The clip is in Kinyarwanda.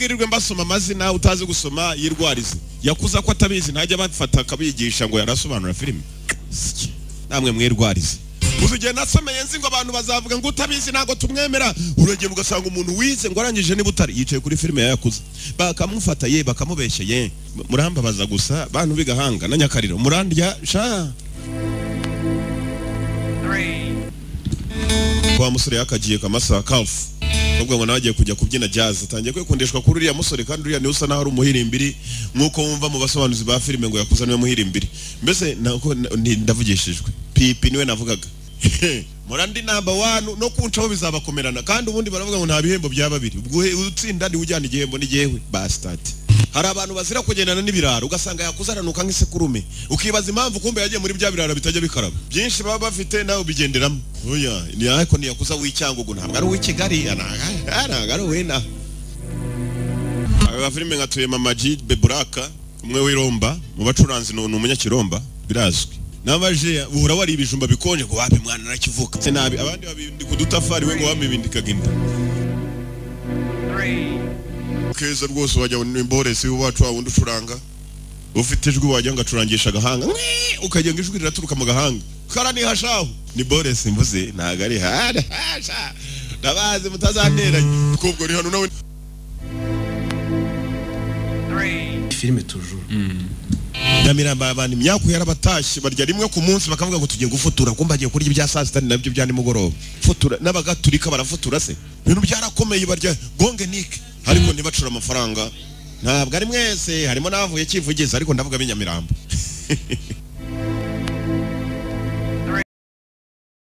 Bwirirwe mbasoma amazina, utazi gusoma yirwarize. Yakuza ko atabizi ntajya bafata akabigisha ngo yarasobanura filime. Namwe mwirwarize. Uzugiye nasomeye nzi ngo abantu bazavuga ngo utabizi ntago tumwemera. Uragenda ugasanga umuntu wize ngo arangije niba utari yicaye kuri filime ya Yakuza, bakamufata ye bakamubeshya ye. Murambabaza gusa bantu bigahanga na Nyakariro murandya sha. Kwa musore yakagiye kamasa calf ubwo ngo nawe kujya kubyina jazz, atangiye kwikundishwa kuri uriya musore, kandi uriya ni usa naho ari umuhirimbiri nkuko wumva mu basobanuzi ba filime ngo Yakuza niwe muhirimbiri. Mbese nako ndavugishijwe pipi niwe navugaga. Murandi number 1 no kuncaho bizabakomerana, kandi ubundi baravuga ngo nta bihembo bya babiri, ubwo utsinda ni ujyana igihembo ni jewe bastard. Hari abantu bazira kugendana n'ibiraro ugasanga Yakuza aranuka nk'isekurume, ukibaza impamvu kumbe yagiye muri bya biraro bitajya bikaraba byinshi baba bafite nawe ubigenderamo. Oya ni ariko ni Yakuza w'Icyangugu, ntabwo ari uw'i Kigali, ntabwo ari uw'ina. Aba filime nka tuye Mama G Beburaka umwe w'Iromba mu bacuranzi ni umunyakiromba birazwi. Nabaje uhora wari ibijumba bikonje ngo wapi mwana narakivuka se nabi, abandi babindi kudutafari we ngo wamibindikaga inda. Keza rwose wajya ni Boresi wacu wundi ucuranga ufite ijwi wajya ngacurangisha agahanga ukagenga ijwi riraturuka mu gahanga karani hashaho ni Boresi mvuze ntago ari hasha ndabazi mutazanteranye kubwo ni hano nawe filime toujours. Nyamiramba abantu imyaku yarabatashye barya rimwe ku munsi bakavuga ngo tugiye gufutura, kumba agiye kurya ibya saa sita nabyo bya nimugoroba. Futura n'abagaturika barafutura se, ibintu byarakomeye barya gonge nike, ariko ntibacura amafaranga. Ntabwo ari mwese, harimo n'abavuye Kivugiza, ariko ndavuga b'inyamirambo.